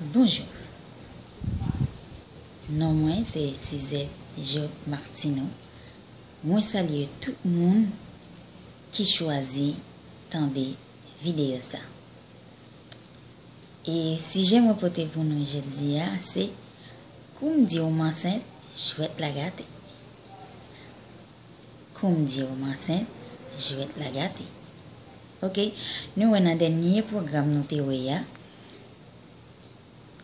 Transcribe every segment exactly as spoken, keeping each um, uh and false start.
Bonjou. Non mwen se Suzette Job Martineau. Mwen salye tout moun ki chwazi tande videyo sa. E sijè mwen pote pou nou jodi a se, kou m di w m ansent, jwèt la gate. Kou m di w m ansent, jwèt la gate. Oke, nou wè nan dènye pwogram nou te wè a,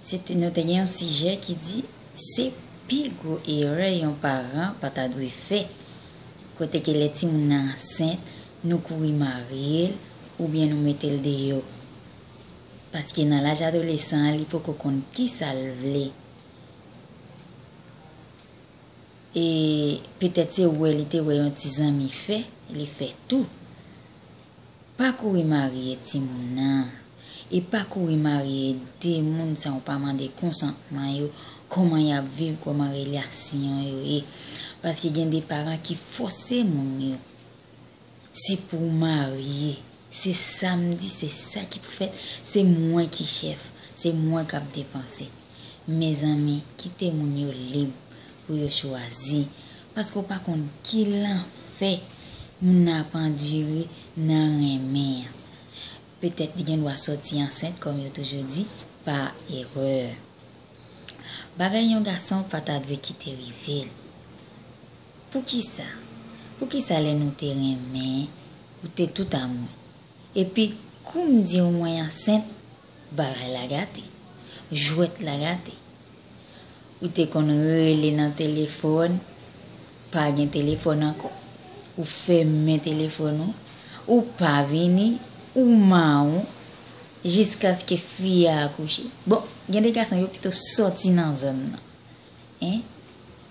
se te, nou te gen yon sijè ki di se pi gwo erè yon paran pa ta dwe fè. Kote ke lè timoun nan ansent, nou kouri marye l oubyen nou mete l deyò. Paske nan laj adolesan an, li poko konn kisa l vle. E petèt se wè li te wè yon ti zanmi fè, li fè tou. Pa kouri marye timoun nan. E pa kouri marye de moun san w pa mande konsantman yo, kòman y ap viv, kòman relasyon yo ye. Paske gen de paran ki fòse moun yo. Se pou w marye. Se sa m di, se sa ki pou fèt. Se mwen ki chèf. Se mwen k ap depanse. Mezanmi, kite moun yo lib pou yo chwazi. Paske w pa konn ki lanfè moun nan ap andire nan renmen an. Petèt li gen dwa sòti ansent, kòm yo toujou di, pa erè. Bagay yon gason pa ta dwe kite rive l. Poukisa? Poukisa lè nou te renmen, ou te tout a mwen? Epi, kou m di w mwen ansent, bagay la gate. Jwèt la gate. Ou te konn rele nan telefòn, pa gen telefòn ankò. Ou fèmen telefòn ou, ou pa vini, ou mawon, jiskaske fi a akouche. Bon, gen de gason yo pito sòti nan zòn nan. Hein?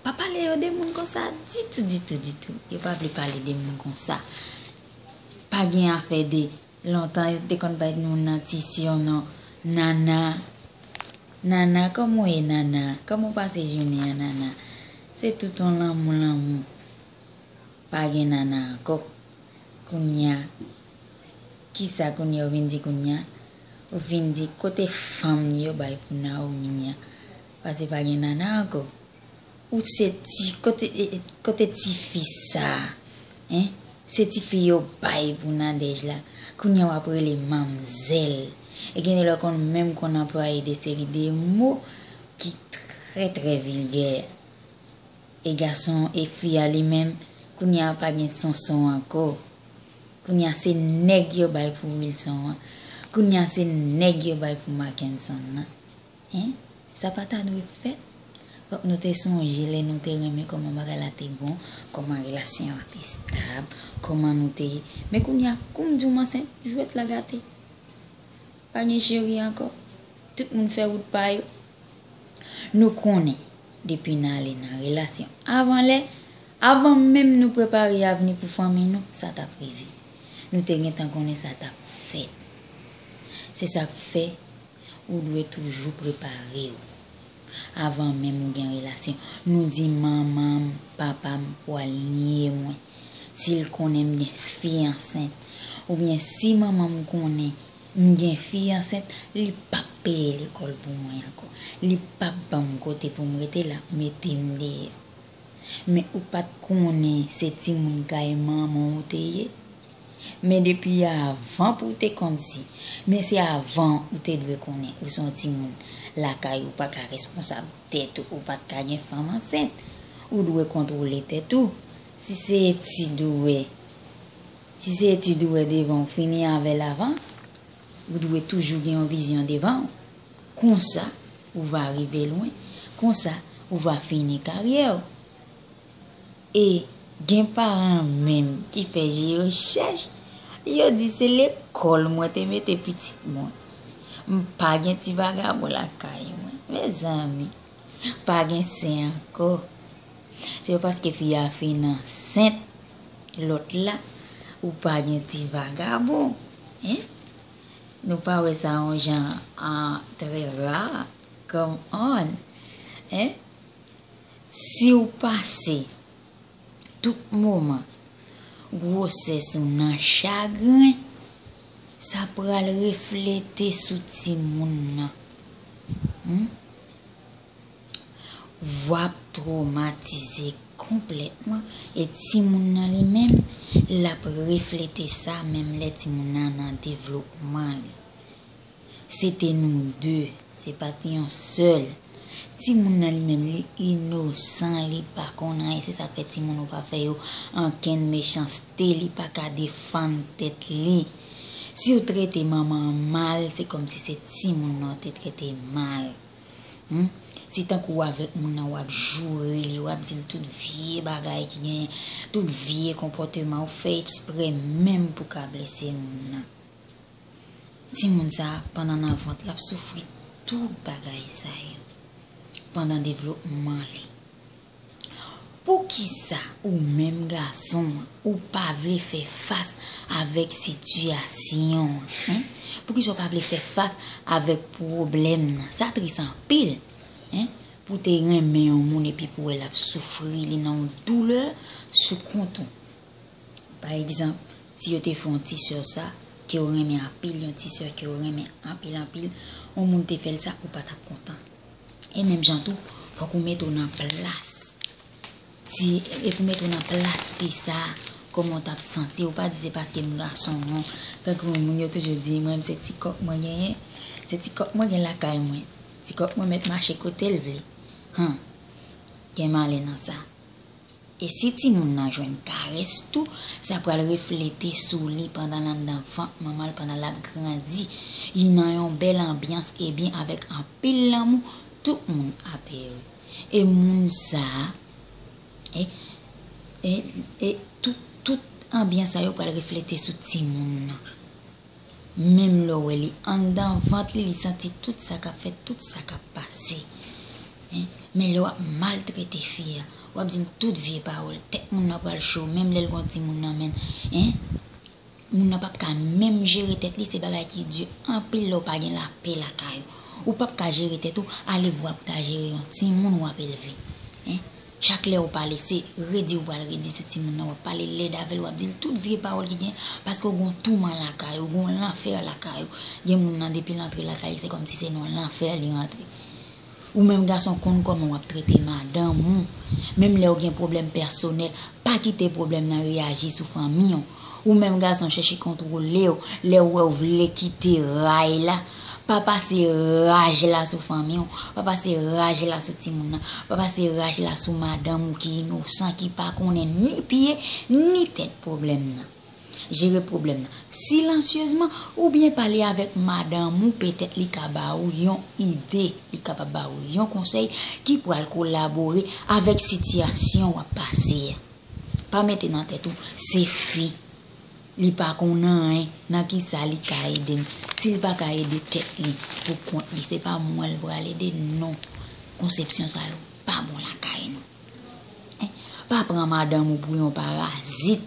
Pa pale yo de moun konsa ditou, ditou, ditou. Yo pa vle pale de moun konsa. Pa gen afè de lontan yo te konn bay moun nan ti siyon non. Nana. Nana, kòman w ye, Nana? Kòman w pase jounen an, Nana? Se tout yon lanmou, lanmou. Pa gen Nana ankò. Kounye a, kisa kounye a ou vin di kounye a? Ou vin di kote fanm yo bay pou Naomi an? Paske pa gen Nana ankò. Ou se ti, kote, e, e, kote tifi sa a? Hein? Se tifi yo bay pou Nadège la. Kounye a w ap rele manmzèl. E gen de lè w konn menm konn anplwaye de seri de mo ki trè, trè vilgè. E gason, e fi a li menm, kounye a pa gen Sonson ankò. Kounye a se nèg yo bay pou Wilson an. Kounye a se nèg yo bay pou Mackenson nan. Hein? Sa pa ta dwe fèt. Fòk nou te sonje lè nou te renmen kòman bagay la te bon, kòman relasyon an te estab, kòman nou te ye. Men kounye a, kou m di w m ansent, jwèt la gate. Pa gen cheri ankò. Tout moun fè wout pa yo. Nou konnen, depi n ale nan relasyon avan lè, avan menm nou prepare avni pou fanmi nou, sa t ap rive. Nou te gentan konnen sa t ap fèt. Se sa k fè ou dwe toujou prepare w. Avan menm ou gen relasyon, nou di manman m, papa m pwal nye mwen. Si l konnen m gen fi ansent, oubyen si manman m konnen m gen fi ansent, li p ap peye lekòl pou mwen ankò. Li p ap ban m kote pou m rete, l ap mete m deyò. Men ou pa t konnen se timoun kay manman w ou te ye. Men depi avan pou w te konn si, men se avan ou te dwe konnen ou se yon timoun lakay ou pa ka responsab tèt ou, ou pa t ka gen fanm ansent. Ou dwe kontwole tèt ou. Si se etid ou wè, si se etid ou wè devan w, fini avè l avan. Ou dwe toujou gen yon vizyon devan w. Konsa, ou va rive lwen. Konsa, ou va fini karyè w. E gen paran menm ki fè je yo chèch, yo di se lekòl mwen te mete pitit mwen. M pa gen ti vagabon lakay mwen. Mezanmi, pa gen sen ankò. Se pa paske fi a fin ansent, lòt la, ou pa gen ti vagabon. Hein? Nou pa wè sa yon jan an trè ra, come on. Hein? Si w pase tout moman gwosès ou nan chagren, sa pral reflete sou timoun nan. Hmm? W ap twomatize konplètman, e timoun nan li menm, l ap reflete sa, menm lè timoun nan nan devlopman li. Se te nou de, se pa t yon sèl. Timoun nan li menm, li inosan, li pa konn anyen, se sa k fè timoun ou pa fè yo ankenn mechanste, li pa ka defann tèt li. Si w trete manman an mal, se kòmsi se timoun nan w te trete mal. Hmm? Si tankou w avèk moun nan, w ap joure li, w ap di l tout vye bagay ki genyen, tout vye konpòteman, ou fè eksprè menm pou ka blese moun nan. Timoun sa a, pandan nan vant, l ap soufri tout bagay sa yo pandan devlopman li. Poukisa ou menm gason an, ou pa vle fè fas avèk sitiyasyon an? Poukisa w pa vle fè fas avèk pwoblèm nan? Sa tris anpil, en, pou te renmen yon moun epi pou wè l ap soufri, li nan yon doulè sou kont ou. Pa egzanp, si yo te fè yon ti sè sa, ke w renmen anpil, yon ti sè ke w renmen anpil, anpil, yon moun te fè l sa, ou pa t ap kontan. E menm jan tou, fòk ou mete w nan plas ti, e pou mete w nan plas fi sa, kòman w t ap santi w. Pa di se paske m gason, non. Tankou moun yo toujou di, mwen, se ti kòk mwen genyen, se ti kòk mwen gen lakay mwen. Ti kòk mwen mèt mache kote l vle. Hum, gen malè nan sa. E si timoun nan jwenn karès tou, sa pral reflete sou li pandan l anndan vant manman l, pandan l ap grandi. Li nan yon bèl anbyans, ebyen, avèk anpil lanmou, tout moun ap ere. E moun sa a, e, e, e tout, tout anbyans sa yo pral reflete sou timoun nan. Menm lè w wè li anndan vant li, li santi tout sa k ap fèt, tout sa k ap pase. En? Men lè w ap maltrete fi a, w ap di l tout vye pawòl, tèt moun nan pral cho, menm lè l gen yon timoun nan men l, en? Moun nan p ap ka menm jere tèt li, se bagay ki di anpil lè w pa gen lapè lakay ou. Ou p ap ka jere tèt ou, ale vwa pou ta jere yon timoun w ap elve. En? Chak lè ou pale, se redi ou pral redi sou timoun nan. W ap pale lèd avè l, w ap di l tout vye pawòl ki gen, paske ou gon touman lakay ou, gon lanfè lakay ou. Gen moun nan, depi l antre lakay li, se kòmsi se nan lanfè li rantre. Ou menm gason, konn kòman w ap trete madanm ou. Menm lè w gen pwoblèm pèsonèl, pa kite pwoblèm nan reyaji sou fanmi w. Ou menm gason, chèche kontwole w lè w wè w vle kite ray la. Pa pase raj la sou fanmi w, pa pase raj la sou timoun nan, pa pase raj la sou madanm ou ki inosan, ki pa konnen ni pye ni tèt pwoblèm nan. Jere pwoblèm nan silansyezman oubyen pale avèk madanm ou, petèt li ka ba ou yon ide, li kapab ba ou yon konsèy ki pral kolabore avèk sitiyasyon w ap pase a. Pa mete nan tèt ou, se fi. Li pa konn anyen, nan kisa li ka ede m? Si l pa ka ede tèt li pou kont li, se pa mwen l pral ede, non. Konsepsyon sa yo pa bon lakay nou. En? Pa pran madanm ou pou yon parazit.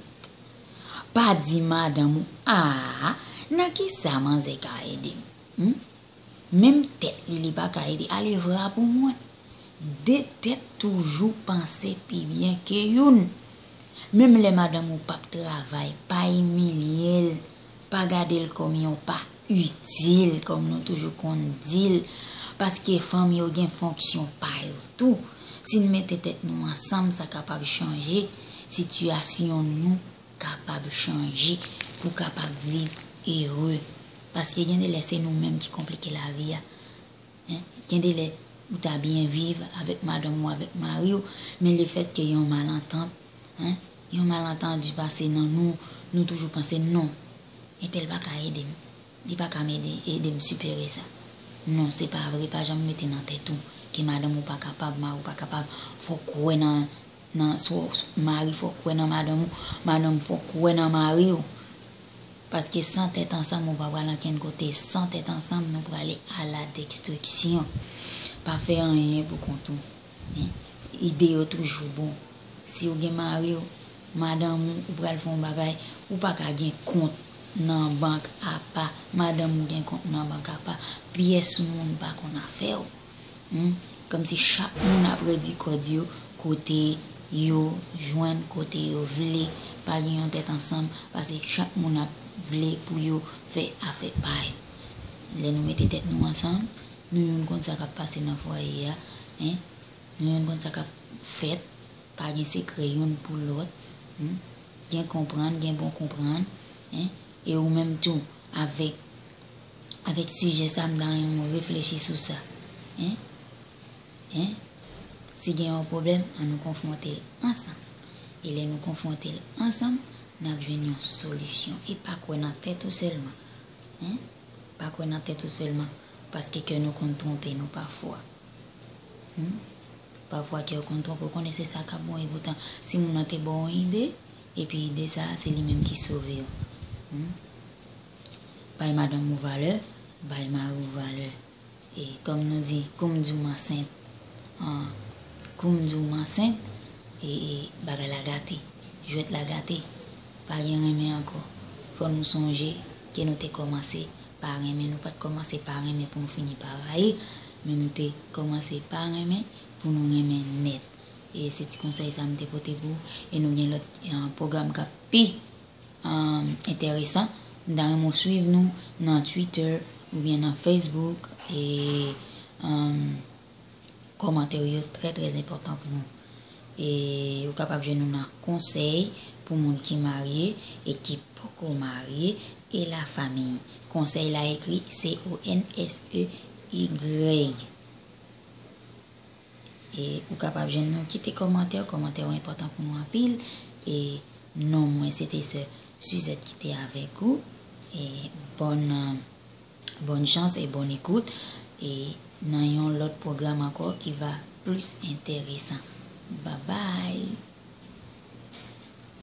Pa di madanm ou, a, nan kisa manzè ka ede m? Hmm? Menm tèt li, li pa ka ede. Ale vra pou mwen. De tèt toujou panse pi byen ke youn. Menm lè madanm ou p ap travay, pa imilye l, pa gade l kòm yon pa itil, kòm nou toujou konn di l, paske fanm yo gen fonksyon pa yo tou. Si n mete tèt nou ansanm, sa kapab chanje, sitiyasyon nou kapab chanje pou kapab viv ere. Paske gen de lè se nou menm ki konplike lavi a. En? Gen de lè ou ta byen viv avèk madanm ou, avèk mari w, men lefètke yon malantant, en, yon malantandi pase nan nou, nou toujou panse non, entèl pa ka ede m. Li pa ka m ede, ede m sipere sa. Non, se pa vre, pa janm mete nan tèt ou ke madanm ou pa kapab, mari w pa kapab. Fòk ou wè nan, nan, sou, sou, mari fòk ou wè nan madanm ou, madanm fòk ou wè nan mari w. Paske san tèt ansanm, ou pa pral ankenn kote. San tèt ansanm, nou prale a la destriksyon. Pa fè anyen pou kont ou. En? Ide yo toujou bon. Si w gen mari w, madanm ou, ou pral fè yon bagay, ou pa ka gen kont nan bank apa, madanm ou gen kont nan bank apa, pyès moun pa konn afè w. Hmm? Kòmsi chak moun ap redi kòd yo kote yo jwenn, kote yo vle, pa gen yon tèt ansanm, paske chak moun ap vle pou yo fè afè pa yo. Lè nou mete tèt nou ansanm, Nou youn konn sa k ap pase nan fwaye a, en. Nou youn konn sa k ap fèt. Pa gen sekrè youn pou lòt. Hmm? Gen konprann, gen bon konprann, en. E ou menm tou, avèk, avèk sijè sa, m ta renmen w reflechi sou sa. En? En? Si gen yon pwoblèm, an nou konfwonte l ansanm. E lè nou konfwonte l ansanm, n ap jwenn yon solisyon. E pa kwè nan tèt ou sèlman. En? Pa kwè nan tèt ou sèlman, paske kè nou konn twonpe nou pafwa. Hmm? Pafwa kè w konn twonpe w, konnen se sa k ap bon, e poutan, si moun nan te ba w yon ide, epi ide sa a, se li menm ki sove w. Hmm? Bay madanm ou valè, bay mari w valè. E kòm nou di, kou m di w m ansent, an, kou m di w m ansent, e, e bagay la gate, jwèt la gate, pa gen renmen ankò. Fò nou sonje ke nou te kòmanse pa renmen, nou pa t kòmanse pa renmen pou nou fini pa rayi, men nou te kòmanse pa renmen pou nou renmen nèt. E se ti konsèy sa m te pote pou ou, e nou gen lòt, e, pwogram k ap pi um, enteresan. M ta renmen w swiv nou nan Twitter oubyen nan Facebook. E um, kòmantè w yo trè, trè enpòtan pou nou. E ou kapab jwenn nou nan konsèy pou moun ki marye e ki poko marye e lafanmi. Konsèy la ekri C O N S E Y. E ou kapab jwenn nou, kite kòmantè, kòmantè yo enpòtan pou nou anpil. E non mwen, se te sè Suzette ki te avèk ou. E bòn, bòn chans e bòn ekout. E nan yon lòt pwogram ankò ki va plis enteresan. Babay!